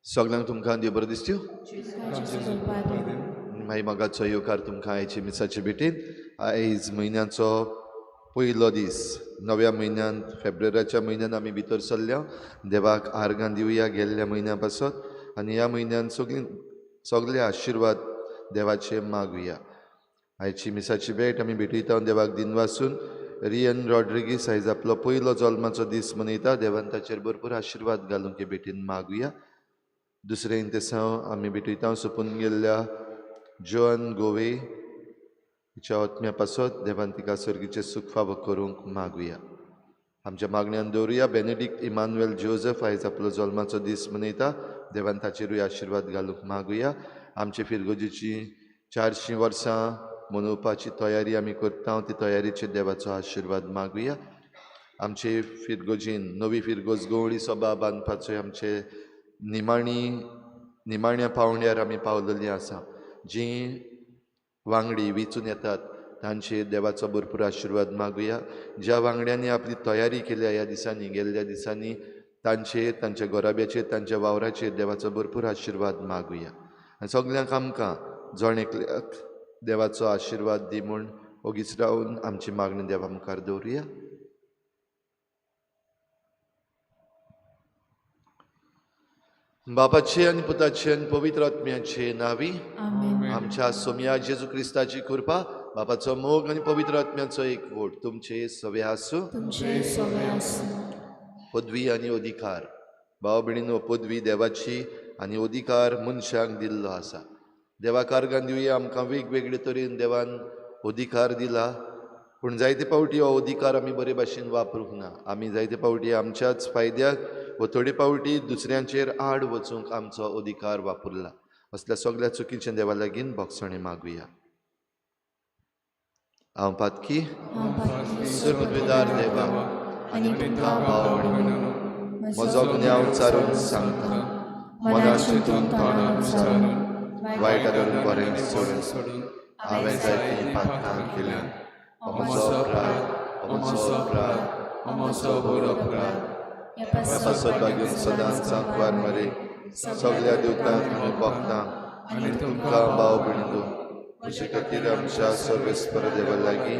सगळ्यांक तुमकां देव बरें दिसत्यो. मागीर मोगाचो येवकार तुमकां आयचे मिसाचे भेटेन. आयज म्हयन्याचो पयलो दीस, नव्या म्हयन्यांत, फेब्रुवारीच्या म्हयन्यांत आमी भितर सरल्या. देवाक आर्गां दिवया गेल्ल्या म्हयन्या पासत आनी ह्या म्हयन्यांत सगळीं सगळे आशिर्वाद देवाचे मागुया. आयची मिसाची भेट आमी भेटयता देवाक दिनवासून. रियन रॉड्रिगीस आयज आपलो पयलो जल्माचो दीस मनयता. देवान ताचेर भरपूर आशिर्वाद घालूंक हे भेटीन मागुया. दुसरें इंतेसांव आमी भेटयता सोंपून गेल्ल्या जोन गोवे हिच्या आत्म्या पासत देवान तिका सर्गीचें सूख फावो करूंक मागुया. आमच्या मागण्यान दवरुया. बेनेडिक्ट इमानुएल जोजफ आयज आपलो जल्माचो दीस मनयता. देवान ताचेरूय आशिर्वाद घालूंक मागुया. आमचे फिरगोजीची 400 वर्सां मनोवपाची तयारी आमी करता, ती तयारीचेर देवाचो आशिर्वाद मागुया. आमचे फिरगोजीन नवी फिरगोज गवळी सभा बांदपाचो आमचे निमाण्या पावंड्यार आमी पावलेली आसा. जी वांगडी वेंचून येतात तांचेर देवाचो भरपूर आशिर्वाद मागुया. ज्या वांगड्यांनी आपली तयारी केल्या ह्या दिसांनी, गेल्ल्या दिसांनी, तांचेर, तांच्या घराब्याचेर, तांच्या वावराचेर देवाचो भरपूर आशिर्वाद मागुया. आनी सगल्यांक आमकां जण एकल्याक देवाचो आशिर्वाद दी म्हूण ओगीच रावन आमची मागणी देवा मुखार दवरुया. बापाचे आनी पुताचे आनी पवित्र आत्म्याचे नावी आमच्या सोम्या जेजू क्रिस्ताची कृपा, बापाचो मोग आनी पवित्र आत्म्याचो एकवट तुमचे सवे आसूं. पदवी आनी अधिकार. भाव भयणीनो, पदवी देवाची आनी अधिकार मनशाक दिल्लो आसा. देवाक आर्गां दिवया. आमकां वेगवेगळे तरेन देवान अधिकार दिला, पूण जायते फावटी हो अधिकार आमी बरे भाशेन वापरूंक ना. आमी जायते फावटी आमच्याच फायद्याक व थोडे फावटी दुसऱ्यांचेर आड वचूंक आमचो अधिकार वापरला. असल्या सगळ्या चुकीचें देवा लागीं भोगसणें मागुया. हांव पातकी सर्वद्विदार देवा आनी तुमकां भाव म्हजो गुन्यांव चारून सांगता. मनान चिंतून तोंडान उच्चारून वायट धरून बरें सोडून हांवें जायतीं पातकां केल्यात. म्हजो अपराध, म्हजो अपराध, म्हजो व्हड अपराध. ह्या पासत बागेन सदांच सांकवार मरे सगळ्या देवतांक आनी भक्तांक आनी तुमकां भाव भयणींनो म्हजे खातीर आमच्या सर्वेस्पर देवा लागीं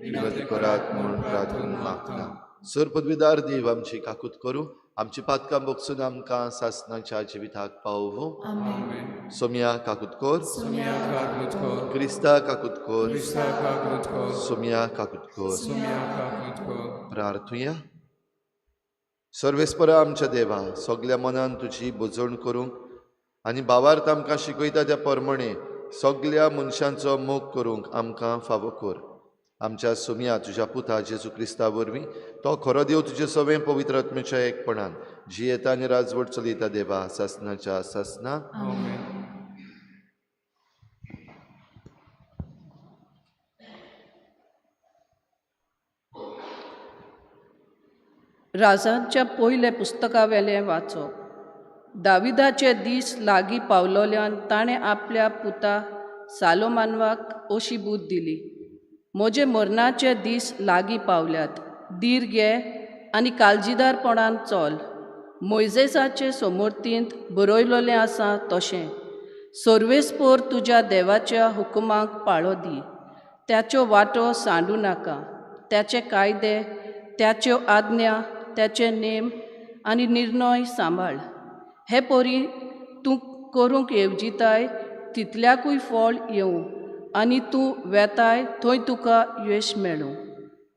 विनवती करात म्हूण प्रार्थना मागता. सर पदवीदार देव आमची काकूत करूं, आमची पातकां भोगसून आमकां सासणाच्या जिविताक पावोवं. सोम्या काकूत कर, क्रिस्ता काकूत कर, सोम्या काकूत कर. प्रार्थुया. सर्वेस्परा आमच्या देवा, सगल्या मनान तुजी भजण करूंक आनी भावार्थ आमकां शिकयता त्या प्रमाणे सगल्या मनशांचो मोग करूंक आमकां फावो कर. आमच्या सोम्या तुज्या पुता जेजू क्रिस्ता वरवीं, तो खरो देव तुजे सवें पवित्र आत्म्याच्या एकपणान जियेता आनी राजवट चलयता देवा सासनाच्या सासना. राजांच्या पयल्या पुस्तकावेलें वाचप. दाविदाचे दीस लागीं पावलोल्यान ताणें आपल्या पुता सालोमानवाक अशी बूद दिली, म्हजे मरणाचे दीस लागीं पावल्यात, धीर घे आनी काळजीदारपणान चल. मोयजेसाचे समर्थींत बरयलोलें आसा तशें सर्वेस्पोर तुज्या देवाच्या हुकुमाक पाळो दी, त्याच्यो वाटो सांडू नाका, त्याचे कायदे, त्याच्यो आज्ञा, त्याचे नेम आनी निर्णय सांबाळ. हे परी तूं करूंक येवजिताय तितल्याकूय फळ येवं आनी तूं वेताय थंय तुका यश मेळूं.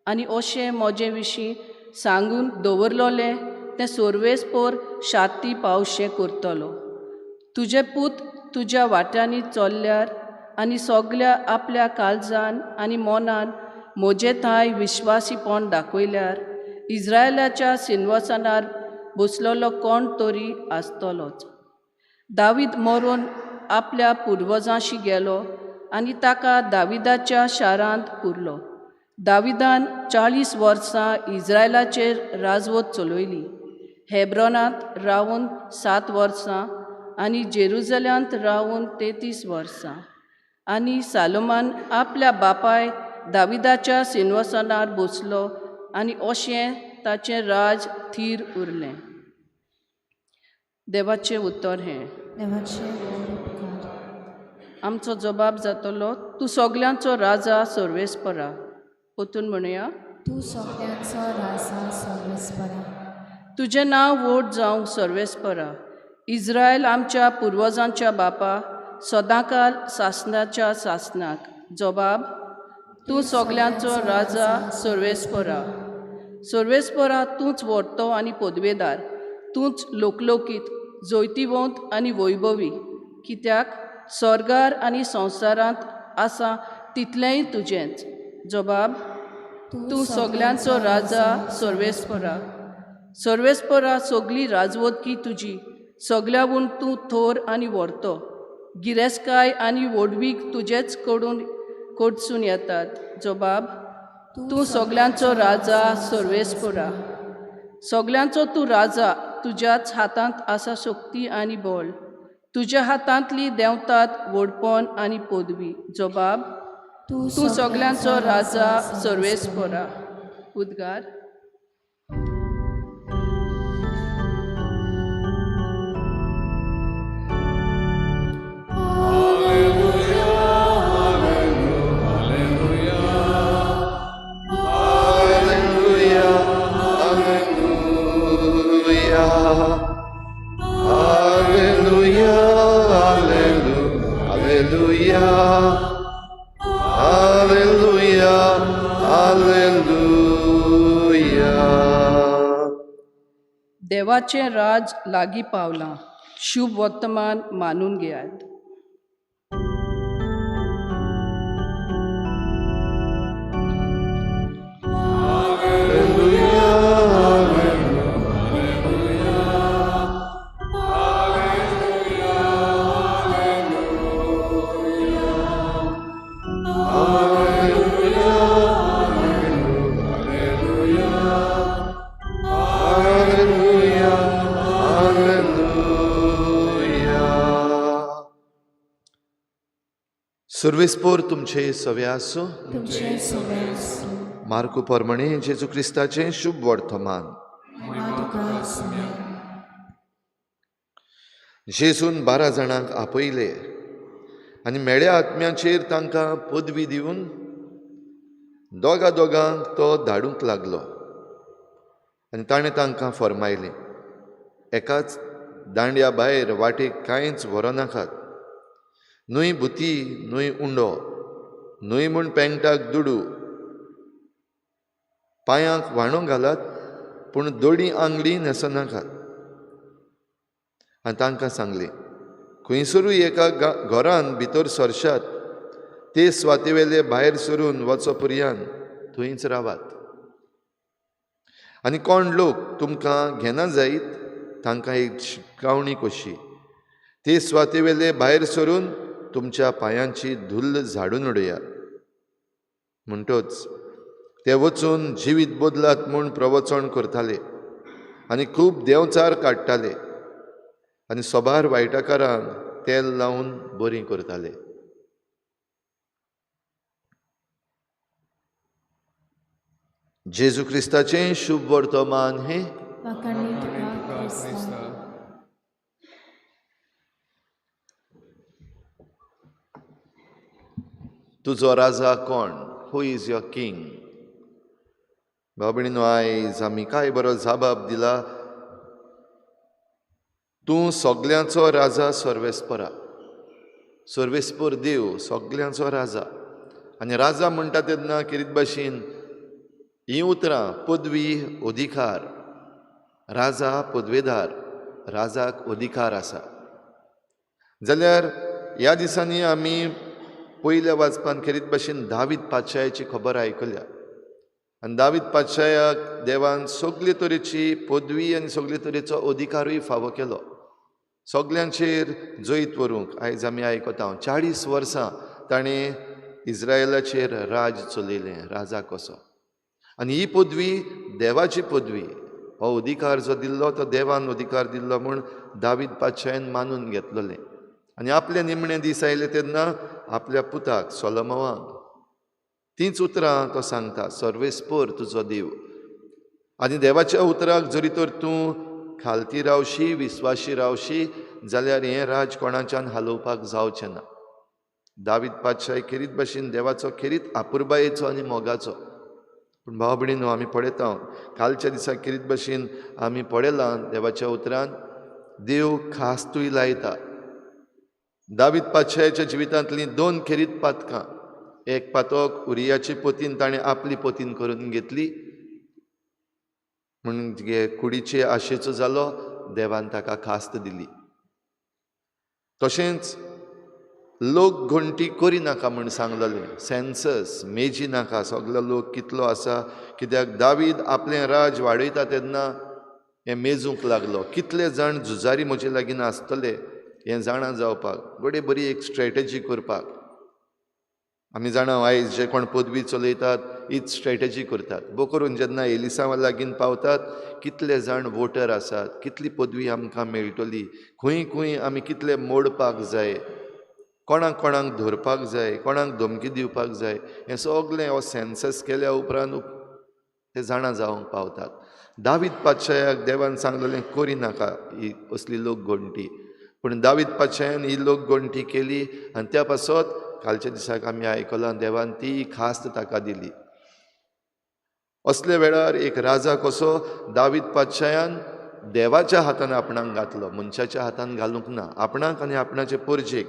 आनी अशें म्हजे विशीं सांगून दवरलोलें तें सर्वेस्पोर शाती पावशें करतलो. तुजे पूत तुज्या वाट्यांनी चल्ल्यार आनी सगल्या आपल्या काळजान आनी मनान म्हजे थांय विश्वासीपण दाखयल्यार इस्रायलाच्या सिंहासनार बसलेलो कोण तरी आसतलोच. दावीद मरून आपल्या पुर्वजांशी गेलो आनी ताका दाविदाच्या शारांत पुरलो. दाविदान 40 वर्सां इस्रायलाचेर राजवट चलयली. हेब्रोनांत रावन 7 वर्सां आनी जेरुजल्यांत रावन 33 वर्सां. आनी सालोमान आपल्या बापाय दाविदाच्या सिंहासनार बसलो आनी अशें ताचें राज थीर उरलें. देवाचें उतर हें. आमचो जबाब जातलो, तूं सगल्यांचो राजा सर्वेस्परा. परतून म्हणया, तूं सगल्यांचो राजा सर्वेस्परा. तुजें नांव व्हड जावं सर्वेस्परा. इस्रायल आमच्या पुर्वजांच्या बापा सदांकाल सासणाच्या सासणाक. जबाब, तूं सगल्यांचो राजा सर्वेस्परा. सर्वेस्परा, तूंच व्हडतो आनी पदवेदार, तूंच लोकलोकीत, जैतिवंत आनी वैभवी. कित्याक स्वर्गार आनी संवसारांत आसा तितलेंय तुजेंच. जबाब, तूं सगल्यांचो राजा सर्वेस्परा. सर्वेस्परा, सगली राजवटकी तुजी, सगल्यावून तूं थोर आनी व्हरतो. गिरेस्तकाय आनी व्हडवीक तुजेच कडसून येतात. जबाब, तूं सगल्यांचो राजा सर्वेस्परा. सगल्यांचो तूं राजा, तुज्याच हातांत आसा शक्ती आनी बळ. तुज्या हातांतली देंवतात व्हडपण आनी पदवी. जबाब, तूं सगल्यांचो राजा सर्वेस्परा. उद्गार. देवाचें राज लागीं पावलां. शुभ वर्तमान मानून घेयात. सर्वेस्पोर तुमचे सवे आसूं. मार्कू परमणे जेजू क्रिस्ताचें शुभ वर्तमान. जेजून 12 जाणांक आपयले आनी मेळ्या आत्म्याचेर तांकां पदवी दिवन दोगा दोगांक तो धाडूंक लागलो. आनी ताणें तांकां फर्मायलें, एकाच दांड्या भायर वाटेक कांयच व्हरनाकात, न्हय भुती, न्हय उंडो, न्हय म्हूण पेंगटाक दुडू, पांयांक व्हाणो घालात पूण दोडी आंगडी न्हेसनाकात. आनी तांकां सांगलें, खंयसरूय एका घरान भितर सरशात ते स्वातेवेले भायर सरून वचो पर्यान थंयच रावात. आनी कोण लोक तुमकां घेना जायत तांकां एक शिटकावणी कशी, ते स्वातेवेले भायर सरून तुमच्या पांयांची धुल्ल झाडून उडयात. म्हणटच ते वचून जिवीत बदलात म्हूण प्रवचन करताले आनी खूब देंवचार काडटाले आनी सोबार वायटाकारांक तेल लावन बरीं करताले. जेजू क्रिस्ताचें शुभ वर्तमान हें. तुजो राजा कोण? Who is your king? भाव भयणीनो, आयज आमी काय बरो जबाब दिला, तूं सगल्यांचो राजा सर्वेस्परा. सर्वेस्पर देव सगल्यांचो राजा. आनी राजा म्हणटा तेन्ना किरीत भाशेन हीं उतरां पदवी, अधिकार. राजा पदवेदार, राजाक अधिकार आसा. जाल्यार ह्या दिसांनी आमी पयल्या वाचपान खेरीत भाशेन दावीद पातशायाची खबर आयकल्या. आनी दावीद पातशायाक देवान सगळे तरेची पदवी आनी सगळे तरेचो अधिकारूय फावो केलो सगल्यांचेर जैत व्हरूंक. आयज आमी आयकता 40 वर्सां ताणें इज्रायलाचेर राज चलयलें, राजा कसो. आनी ही पदवी देवाची पदवी, हो अधिकार जो दिल्लो तो देवान अधिकार दिल्लो म्हूण दावीद पातशायान मानून घेतलेलें. आनी आपले निमणे दीस आयले तेन्ना आपल्या पुताक सोलोमोवाक तींच उतरां तो सांगता, सर्वेस्पर तुजो देव. आनी देवाच्या उतराक जरी तर तूं खालती रावशी, विस्वाशी रावशी जाल्यार हें राज कोणाच्यान हालोवपाक जावचें ना. दावीद पातशाय खेरीत भाशेन देवाचो खेरीत आपुरबायेचो आनी मोगाचो. पूण भाव भयणीनो, आमी पळयता कालच्या दिसा खेरीत भाशेन आमी पळयलां देवाच्या उतरान देव खास्तूय लायता. दावीद पातशायाच्या जिवितांतलीं 2 खेरीत पातकां, एक पातक उरियाची पोतीन ताणें आपली पोतीन करून घेतली म्हणजे कुडीचे आशेचो जालो, देवान ताका खास्त दिली. तशेंच लोक घंटी करिनाका म्हूण सांगलेलें, सेन्सस मेजी नाका, सगलो लोक कितलो आसा, कित्याक दावीद आपलें राज वाडयता तेन्ना हें मेजूंक लागलो, कितले जाण झुजारी म्हजे लागीं आसतले हें जाणा जावपाक, घडये बरी एक स्ट्रेटजी करपाक. आमी जाणा आयज जे कोण पदवी चलयतात हीच स्ट्रेटजी करतात. बो करून जेन्ना एलिसांवा लागीं पावतात कितले जाण वोटर आसात, कितली पदवी आमकां मेळटली, खंय खंय आमी कितले मोडपाक जाय, कोणाक कोणाक धरपाक जाय, कोणाक धमकी दिवपाक जाय, हें सगलें हो सेन्सस केल्या उपरांत ते जाणा जावंक पावतात. दावीद पातशायाक देवान सांगलेलें करिनाका ही असली लोकगणटी, पूण दावीद पातशायान ही लोकगणटी केली आनी त्या पासत कालच्या दिसाक आमी आयकलां देवान ती खास्त ताका दिली. असल्या वेळार एक राजा कसो दावीद पातशायान देवाच्या हातान आपणाक घातलो, मनशाच्या हातान घालूंक ना, आपणाक आनी आपणाचे परजेक.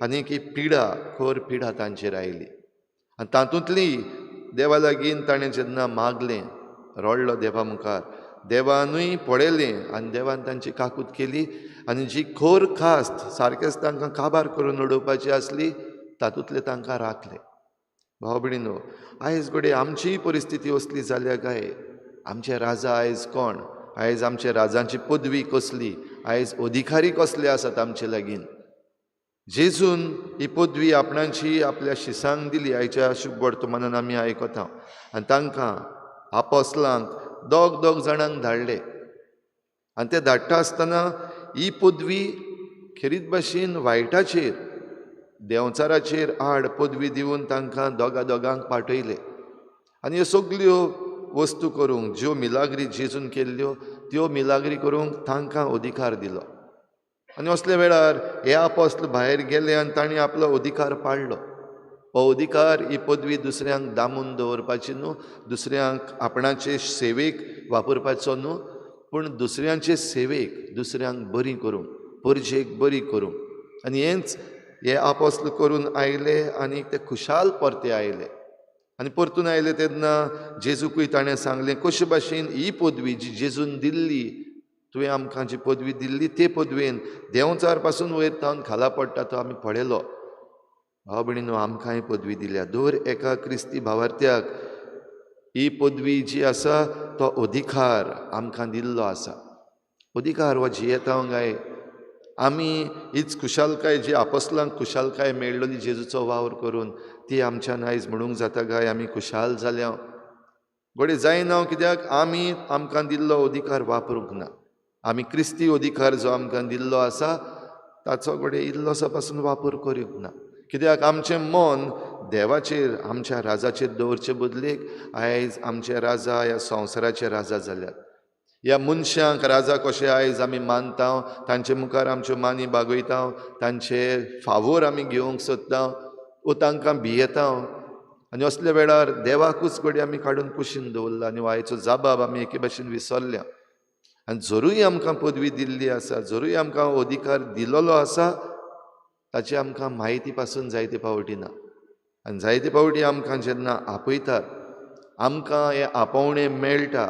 आनी एक पिडा, खर पिडा तांचेर आयली आनी तातूंतली देवा लागीं ताणें जेन्ना मागलें, रडलो देवा मुखार, देवानूय पळयलें आनी देवान तांची काकूत केली आनी जी खर खास्त सारकेंच तांकां काबार करून उडोवपाची आसली तातूंतले तांकां राखले. भाव भयणीनो, आयज घडये आमचीय परिस्थिती असली जाल्या काय? आमचे राजा आयज कोण? आयज आमचे राजांची पदवी कसली? आयज अधिकारी कसले आसात आमचे लागीं? जेजून ही पदवी आपणाची आपल्या शिसांक दिली. आयच्या शुभ वर्तमानान आमी आयकता. आनी तांकां आपोसलांक दोग दोग जाणांक धाडले आनी ते धाडटा आसतना ही पदवी खेरीत भाशेन वायटाचेर, देंवचाराचेर आड पदवी दिवन तांकां दोगा दोगांक पाठयले. आनी ह्यो सगल्यो वस्तू करूंक, ज्यो मिलाग्री जेजून केल्ल्यो त्यो मिलाग्री करूंक तांकां अधिकार दिलो. आनी असल्या वेळार हे आपोस्ल भायर गेले आनी तांणी आपलो अधिकार पाडलो. हो अधिकार, ही पदवी दुसऱ्यांक दामून दवरपाची न्हू, दुसऱ्यांक आपणाचे सेवेक वापरपाचो न्हू, पूण दुसऱ्यांचे सेवेक, दुसऱ्यांक बरी करूंक, परजेक बरी करूंक. आनी हेंच हे आपोस्ल करून आयले आनी ते खुशाल परते आयले. आनी परतून आयले तेन्ना जेजूकूय ताणें सांगलें कशे भाशेन ही पदवी जी जेजून दिल्ली, तुवें आमकां जी पदवी दिल्ली ते पदवेन देंवचार पासून वयर तावन खाला पडटा तो आमी पळयलो. भाव भयणीनो, आमकांय पदवी दिल्या. दर एका क्रिस्ती भावार्थ्याक ही पदवी जी आसा तो अधिकार आमकां दिल्लो आसा. अधिकार हो जियेता काय आमी हीच खुशालकाय जी आपोसलांक खुशालकाय मेळ्ळली जेजूचो वावर करून ती आमच्यान आयज म्हणूंक जाता काय आमी खुशाल जाल्या? घडये जायना, कित्याक आमी आमकां दिल्लो अधिकार वापरूंक ना. आमी क्रिस्ती अधिकार जो आमकां दिल्लो आसा ताचो घडये इल्लोसो पासून वापर करूंक ना, कित्याक आमचें मन देवाचेर, आमच्या राजाचेर दवरचे बदलेक आयज आमचे राजा ह्या संवसाराचे राजा जाल्यात. ह्या मनशांक राजा कशे आयज आमी मानता, तांचे मुखार आमच्यो मानी बागयता, तांचे फावोर आमी घेवंक सोदता वो तांकां भियेता. आनी असल्या वेळार देवाकूच घडये आमी काडून कुशीन दवरला आनी आयचो जाबाब आमी एके भाशेन विसरल्या. आनी जरूय आमकां पदवी दिल्ली आसा, जरूय आमकां अधिकार दिल्लो आसा, ताची आमकां म्हायती पासून जायते फावटी ना. आनी जायते फावटी आमकां जेन्ना आपयतात, आमकां हें आपोवणें मेळटा,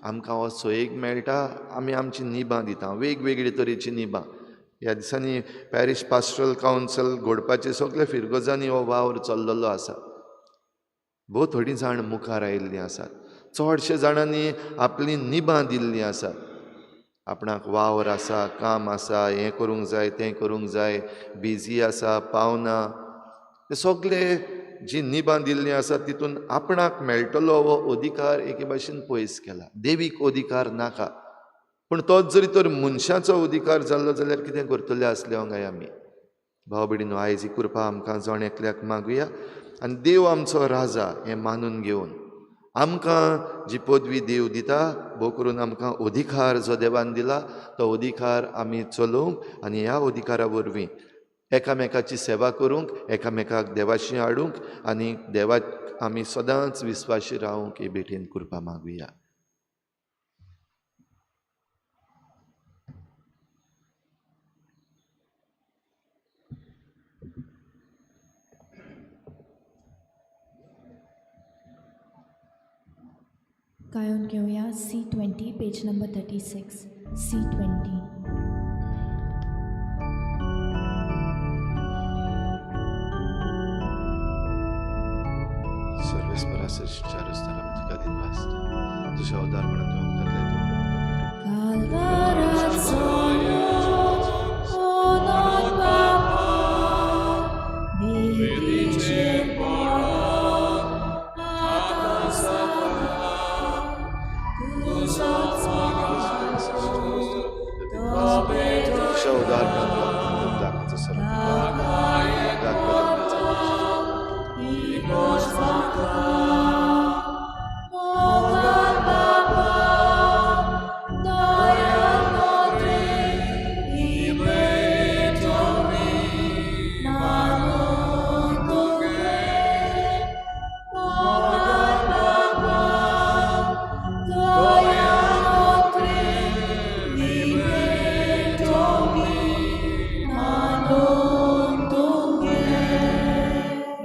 आमकां हो सोयेक मेळटा, आमी आमची निबां दिता, वेगवेगळे तरेची निबां. ह्या दिसांनी पॅरीश पास्टरल कावन्सिल घडपाचे सगळे फिरगजांनी हो वावर चल्लेलो आसा. भोव थोडीं जाण मुखार आयिल्लीं आसात. चडशे जाणांनी आपलीं निबां दिल्लीं आसात. आपणाक वावर आसा, काम आसा, हें करूंक जाय, तें करूंक जाय, बिजी आसा, पावना. ते सगळे जी निबां दिल्लीं आसा तितून आपणाक मेळटलो हो अधिकार एके भाशेन पयस केला. देवीक अधिकार नाका, पूण तोच जरी तर मनशाचो अधिकार जाल्लो जाल्यार कितें करतले आसले हांगाय आमी? भाव भयणीनो, आयज ही कृपा आमकां जण एकल्याक मागुया आनी देव आमचो राजा हें मानून घेवन आमकां जी पदवी देव दिता, भोव करून आमकां अधिकार जो देवान दिला तो अधिकार आमी चलोवंक आनी ह्या अधिकारा वरवीं एकामेकाची सेवा करूंक, एकामेकाक देवाशी हाडूंक आनी देवाक आमी सदांच विस्वाशी रावंक हे भेटेन कृपा मागुया. गायन घेवया C20, page number 36. C20. सर्वेस्पराचे चारस्तार आमी तुका दिनवासता. तुज्या उदारपणान तूं आमकां दिलाय तो कालवाराचो ओनोन बापा, वेदीचेर पडोन आतां सदां तुजोच तुज्या उदारपणान तूं आमकां दाखोवचो सर्व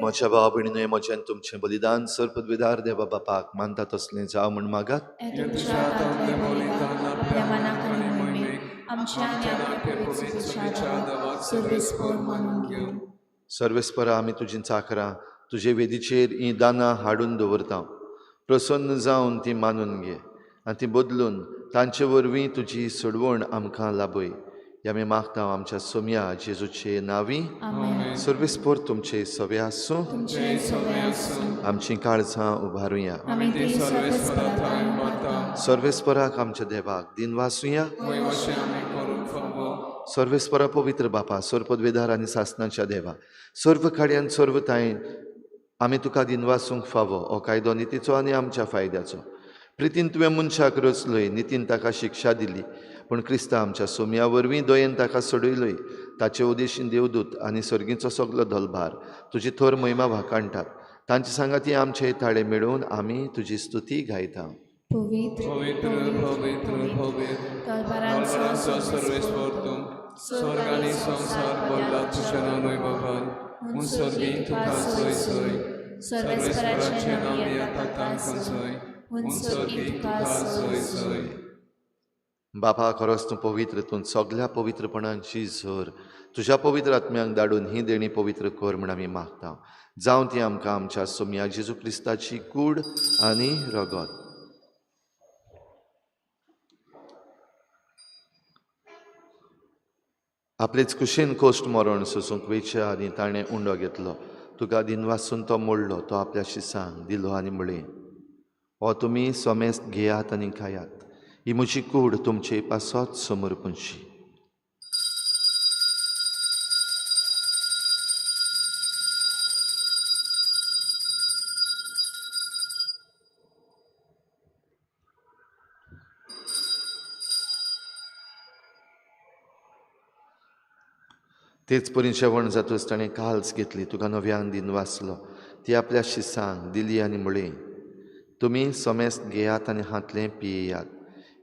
म्हज्या भाव भयणीनो, म्हज्यान तुमचें बलिदान सर्पद्विदार देवा बापाक मानता तसलें जावं म्हूण मागात. सर्वेस्परा, आमी तुजीं चाकरां तुजे वेदीचेर हीं दानां हाडून दवरता. प्रसन्न जावन ती मानून घे आनी ती बदलून तांचे वरवीं तुजी सोडवण आमकां लाभय. आमी मागता आमच्या सोम्या जेजूचे नांवी. सर्वेस्पर तुमचे सवे आसूं. आमचीं काळजां उबारुया. सर्वेस्पराक आमच्या देवाक दिनवासुया. सर्वेस्परा पवित्र बापा, सर्पद्वेदार आनी सासनाच्या देवा, सर्व काडयान सर्व तायन आमी तुका दिनवासूंक फावो. हो कायदो नितीचो आनी आमच्या फायद्याचो. प्रितीन तुवें मनशाक रचलोय, नितीन ताका शिक्षा दिली, पूण क्रिस्ता आमच्या सोम्या वरवीं दयेन ताका सोडयलोय. ताचे उदेशीन देवदूत आनी सर्गीचो सगलो दलभार तुजी थोर महिमा वाखाणटात. तांचे सांगाती आमचे ताळे मेळोवन आमी तुजी स्तुती गायता. पवित्र पवित्र पवित्र पवित्र सर्वेस्पर तूं, स्वर्ग आनी संवसार भरला तुज्या नांवान बाबान, हून सर्गी तुका सोय सोय, सर्वेस्पराचें नांव येता तांकां सोय, हून सर्गी तुका सोय सोय. बापा, खरोच तूं पवित्र, तूं सगल्या पवित्रपणांची झर. तुज्या पवित्र आत्म्यांक धाडून ही देणी पवित्र कर म्हूण आमी मागता. जावं ती आमकां आमच्या सोम्या जेजू क्रिस्ताची कूड आनी रगत. आपलेच कुशीन कोश्ट मरण सोसूंक वेच्या आनी ताणें उंडो घेतलो. तुका दिनवासून तो मोडलो, तो आपल्या शिसांक दिलो आनी म्हळें, हो तुमी सोमेस्त घेयात आनी खायात. ही म्हजी कूड तुमचे पासत समर्पणशी. तेच परी जेवण जातच ताणें काल्स घेतली, तुका नव्यान दिनवासलो, ती आपल्या शिसांक दिली आनी म्हळें, तुमी सोमेस्त घेयात आनी हांतलें पियेयात.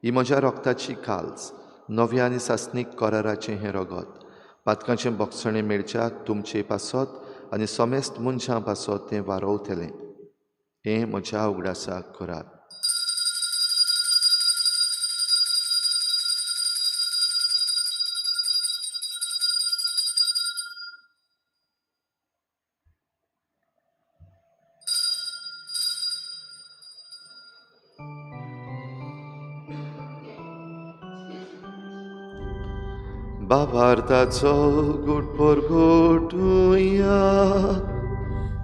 ही म्हज्या रोगताची काल्स, नव्या आनी सासणीक कराराचें हें रगत. पातकांचें बोगसणें मेळच्याक तुमचे पासत आनी सोमेस्त मनशां पासत तें वारोवतलें. हें म्हज्या उगडासाक करात. बाबार्थाचो गुटपोर गुटुया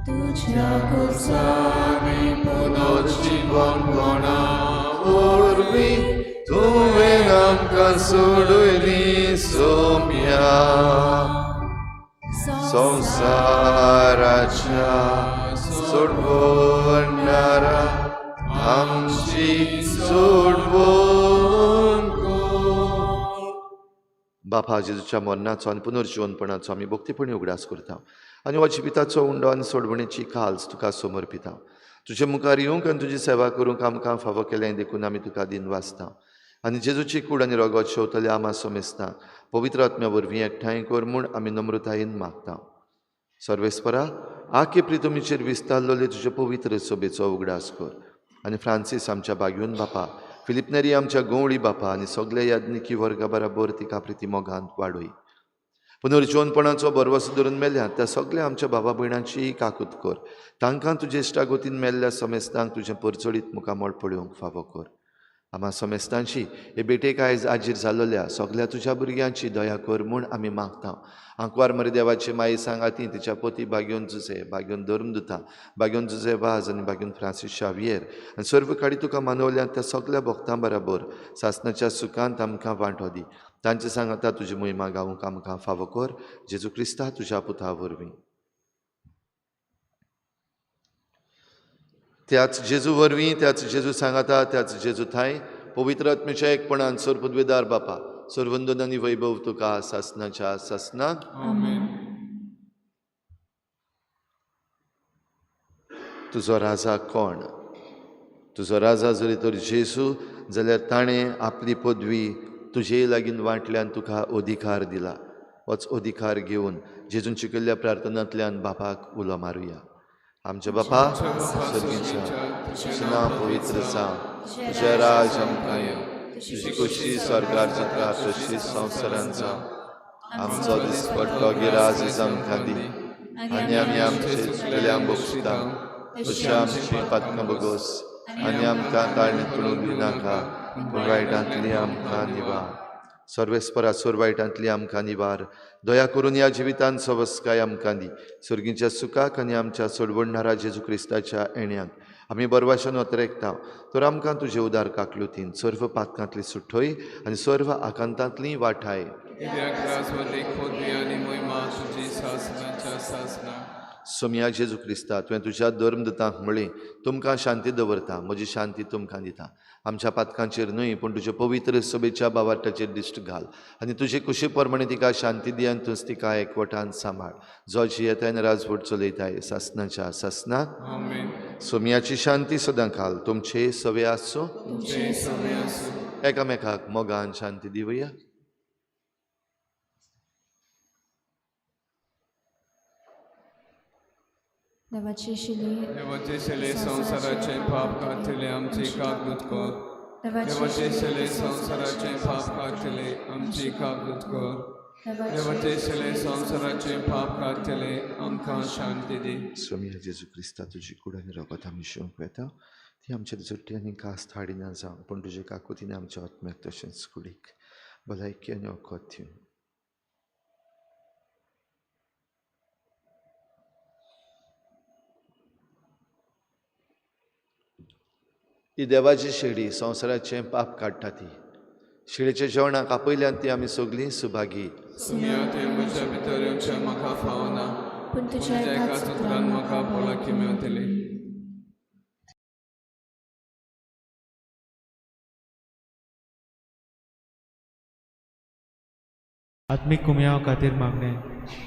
तुज्या पुनर्जीवन कोणा वरवीं तुवें आमकां सोडयली सोम्या संवसाराच्या सोडवणारा आमची सोडवण कर. बापा जेजूच्या मरणाचो आनी पुनर्जिवनपणाचो आमी भक्तीपणी उगडास करता आनी हो जिविताचो उंडो आनी सोडवणेची काल्स तुका समर्पिता. तुजे मुखार येवंक आनी तुजी सेवा करूंक आमकां फावो केलें देखून आमी तुका दिन वाचता आनी जेजूची कूड आनी रगत शेवतले आमा समेस्ता पवित्र आत्म्या वरवीं एकठांय कर म्हूण आमी नम्रतायेन मागता. सर्वेस्परा आखे प्रितमीचेर विस्तारलेले तुजे पवित्र सभेचो उगडास कर आनी फ्रांसीस आमच्या बागयोन बापा, फिलीप नेरी आमच्या गंवळी बापा आनी सगल्या याज्ञिकी वर्गा बराबर तिका प्रिती मोगांत वाडय. पुनर्जिवनपणाचो भरवसो धरून मेल्या त्या सगल्या आमच्या बाबा भयणांची काकूत कर. तांकां तुजे इश्टागतीन मेल्ल्या समेस्तांक तुजें परचळीत मुखामळ पळोवंक फावो कर. आमा समेस्तांची हे भेटेक आयज आजीर जालोल्या सगल्या तुज्या भुरग्यांची दया कर म्हूण आमी मागता. आंकवार मरे देवाची माई सांगाती तिच्या पोती बागयोन जुजे, बागयोन धर्मदुता, बागयोन जुजे वाज आनी बागयोन फ्रांसीस शावियर आनी सर्व काडी तुका मानवल्या त्या सगल्या भक्तां बराबर सासनाच्या सुखांत आमकां वांटो दी. तांचे सांगाता तुजी मोहिमा गावूंक आमकां फावो कर. जेजू क्रिस्ता तुज्या पुता वरवीं. त्याच जेजू वरवीं, त्याच जेजू सांगाता, त्याच जेजू थांय पवित्र आत्म्याच्या एकपणान सर्वपदवेदार बापा सर्वंदन आनी वैभव तुका सासनाच्या सासनाक. आमेन. तुजो राजा कोण? तुजो राजा जरी तर जेजू जाल्यार ताणें आपली पदवी तुजे लागीं वांटल्यान तुका अधिकार दिला. होच अधिकार घेवन जेजून शिकयल्ल्या प्रार्थनांतल्यान बापाक उलो मारुया. आमच्या बापा सर्गीच्या, तुजें नांव पवित्र जावं, तुजें राज आमकां येवं, तुजी खोशी स्वर्गार जाता तशी संवसारांत जावं. आमचो दिसपट्टो गिराज आमकां दी आनी आमी आमचे चुकलेल्यांक बक्षिता तशी आमची पातकां बगोस आनी आमकां ताळणीत पडूंक दिनाका पूण वायटांतली आमकां निवार. सर्वेस्परा सोर वायटांतली आमकां निवार. दया करून ह्या जिवितान सवस्काय आमकां दी. सर्गीच्या सुखाक आनी आमच्या सोडवणणारा जेजू क्रिस्ताच्या येण्याक आमी बरवाशान अतरेकता तर आमकां तुजे उदार काकलुतीन सर्व पातकांतली सुठय आनी सर्व आकांतांतली वाठाय. सोमया जेजू क्रिस्ता, तुवें तुज्या धर्मदूतांक म्हळें, तुमकां शांती दवरता, म्हजी शांती तुमकां दिता. आमच्या पातकांचेर न्हय पूण तुज्या पवित्र सभेच्या बावार्टाचेर दिश्ट घाल आनी तुजे कुशी प्रमाणे तिका शांती दी आनी तूंच तिका एकवटान सांबाळ. जो जियेताय आनी राजवट चलयताय सासनाच्या सासनाक. सोमयाची शांती सदां घाल तुमचे सवे आसूं. एकामेकाक मोगान शांती दिवया. देवाचे शिले देवाचे शिले संवसाराचे पाप काडटले आमची काकूत कर. देवाचे शिले संवसाराचे पाप काडटले आमची काकूत कर. देवाचे शिले संवसाराचे पाप काडटले आमकां शांती दी. सोमया जेजू क्रिस्ता, तुजी कूड आनी रगत आमी शिवंक वेता ती आमच्या झुट्टी आनी कास हाडिना जावं पूण तुजे काकुतीन आमच्या आत्म्याक तशेंच कुडीक भलायकी आनी वखद दिवं. ही देवाची शेडी संवसाराचें पाप काडटा ती शेळीच्या जेवणाक आपयल्यान ती आमी सगळीं सुभागी. सुमया ते म्हज्या भितर येवचें म्हाका फावना पूण तुज्या तुज्या एका सुत्रान म्हाका भलायकी मेळटली. आत्मीक कुमयाव खातीर मागणें.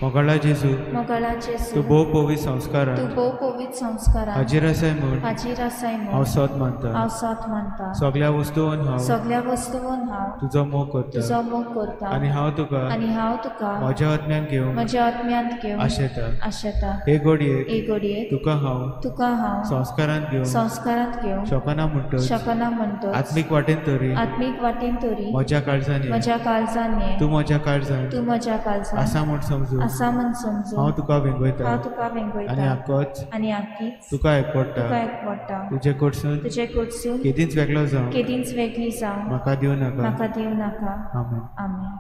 मोगाळा जेजू, मोगाळा जेजू, तूं भोव पवित्र संस्कारान तूं भोव पवित्र संस्कारान हाजीर आसाय म्हूण हाजीर आसाय हांव म्हूण सोद मानता. हांव सोद मानता. सगल्या वस्तून हांव सगल्या वस्तून हांव तुजो मोग करता तुजो मोग करता आनी हांव तुका आनी हांव तुका म्हज्या आत्म्यान घेवंक म्हज्या आत्म्यांत घेवन आशेता. आशेता. हे घडयेक हे घडयेक तुका हांव तुका हांव संस्कारांत घेवंक संस्कारांत घेवंक शकना म्हणटच शकना म्हणटच आत्मीक वाटेन तरी आत्मीक वाटेन तरी म्हज्या काळजान ये. म्हज्या काळजान ये. तूं म्हज्या काळजान तूं म्हज्या काळजान आसा म्हूण समजून आसा म्हूण समजून हांव तुका वेंगयता हांव तुका आनी वेंगयता आकोच आनी आकीच तुका एकवटा. तुका एकवटा. तुजे कडसून तुजे कडसून केदींच वेगळो जावं केदींच वेगळी जावं म्हाका दिवं नाका. म्हाका दिवं नाका. आमेन. आमेन.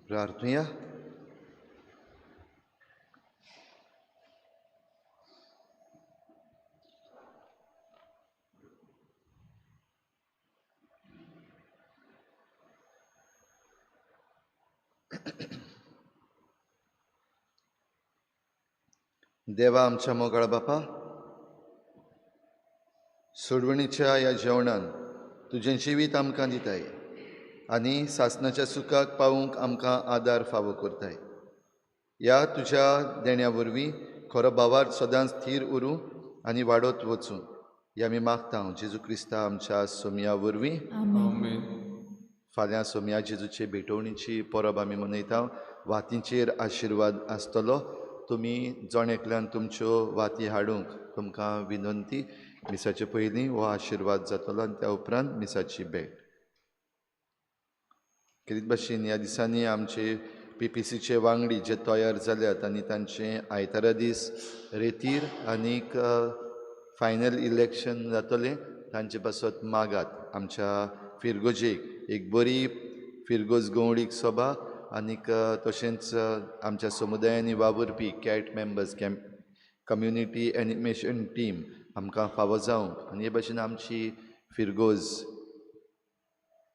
प्रार्थुया। देवा आमच्या मोगाळ बापा, सोडवणीच्या ह्या जेवणान तुजें जिवीत आमकां दिताय आनी सासणाच्या सुखाक पावूंक आमकां आदार फावो करताय। ह्या तुज्या देण्या वरवीं खरो भावार्थ सदांच थीर उरूं आनी वाडत वचूं हें आमी मागता जेजू क्रिस्ता आमच्या सोमया वरवीं। फाल्यां सोमया जेजूचे भेटवणीची परब आमी मनयता। वातींचेर आशिर्वाद आसतलो। तुमी जण एकल्यान तुमच्यो वाती हाडूंक तुमकां विनंती। मिसाचे पयलीं हो आशिर्वाद जातलो आनी त्या उपरांत मिसाची भेट। केरीत भाशेन ह्या दिसांनी आमचे पीपीसीचे वांगडी जे तयार जाल्यात आनी तांचे आयतारा दीस रेतीर आनीक फायनल इलेक्शन जातलें तांचे पासत मागात। आमच्या फिरगोजेक एक बरी फिरगोज गवळीक सभा आनीक तशेंच आमच्या समुदायांनी वावुरपी CAT members community animation team आमकां फावो जावंक आनी हे भाशेन आमची फिरगोज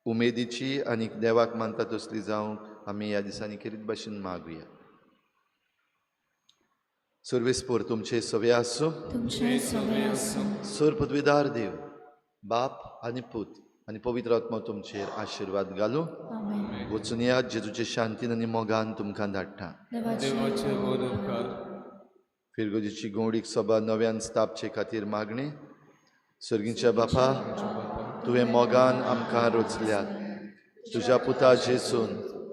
उमेदीची आनी देवाक मानता तसली जावंक आमी ह्या दिसांनी खेरीत भाशेन मागुया। सर्वेस्पोर तुमचे सवे आसूं। सर पदवीदार देव बाप आनी पूत आनी पवित्र आत्मा तुमचेर आशिर्वाद घालूं। वचून या जेजूचे शांतीन आनी मोगान तुमकां धाडटा। फिरगोजीची गवळीक सभा नव्यान स्थापचे खातीर मागणें। सर्गीच्या बापा, तुवें मोगान आमकां रचल्यात, तुज्या पुता जेसून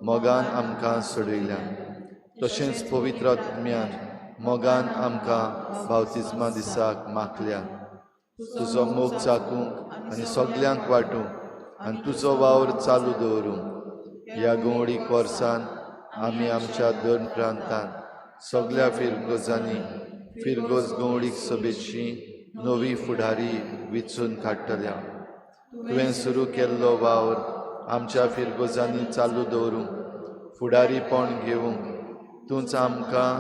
मोगान आमकां सोडयल्यात, तशेंच पवित्र आत्म्यान मोगान आमकां बावतिज्मा दिसाक मागल्यात। तुजो मोग चाकूंक आनी सगल्यांक वांटूंक आनी तुजो वावर चालू दवरूंक ह्या गवळीक वर्सान आमी आमच्या दोन प्रांतान सगल्या फिरगोजांनी फिरगोज गवळीक सभेची नवी फुडारी विचून काडटल्या। तुवें सुरू केल्लो वावर आमच्या फिरगोजांनी चालू दवरूंक फुडारीपण घेवंक तूंच आमकां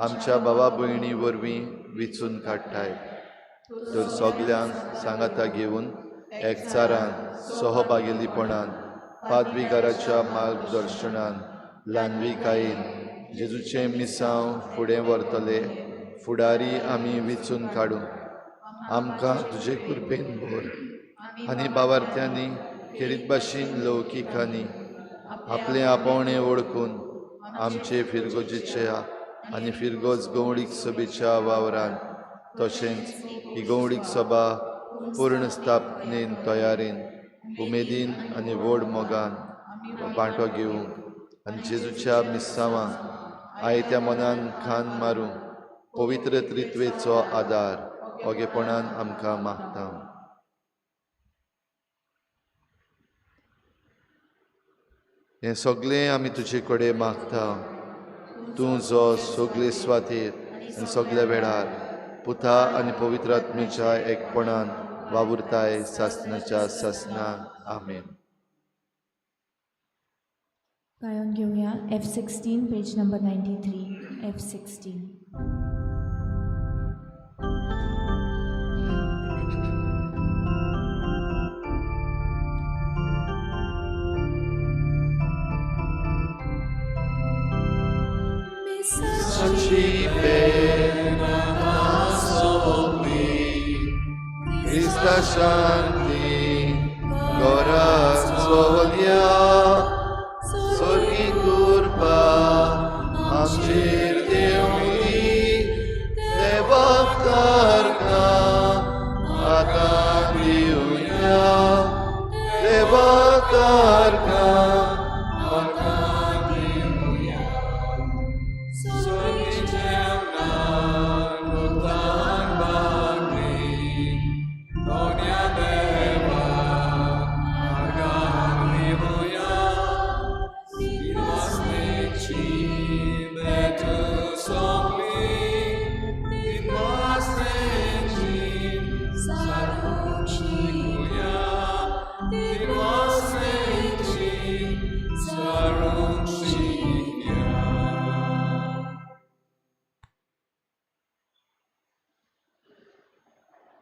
आमच्या भावा भयणी वरवीं विचून काडटाय। तर सगल्यांक सांगाता घेवन एकचारान सहभागेलीपणान पादविगाराच्या मार्गदर्शनान ल्हानविकायेन जेजूचें मिसांव फुडें व्हरतले फुडारी आमी विचून काडूं. आमकां तुजे कृपेन भर आनी बावार्थ्यांनी खेरीत भाशेन लौकिकांनी आपलें आपोवणें वळखून आमचे फिरगोजेच्या आनी फिरगोज गवळीक सभेच्या वावरान तशेंच ही गवळीक सभा पूर्ण स्थापनेन तयारेन उमेदीन आनी व्हड मोगान वांटो घेवंक आनी जेजूच्या मिस्सांवांक आयत्या मनान खान मारूंक पवित्र त्रित्वेचो आदार ओगेपणान आमकां मागता. हें सगळें आमी तुजे कडेन मागता, तूं जो सगळे स्वातीर आनी सगल्या वेळार पुता आनी पवित्र आत्मेच्या एकपणान वावुरताय सासनाच्या सासना. आमेन. गायन घेवया F16 page number 93. F16. Krista शांती गोरा चोलया स्वर्गी कृपा आमचेर देवली देवाक तारकां आतां दिवया देवाक तारकां.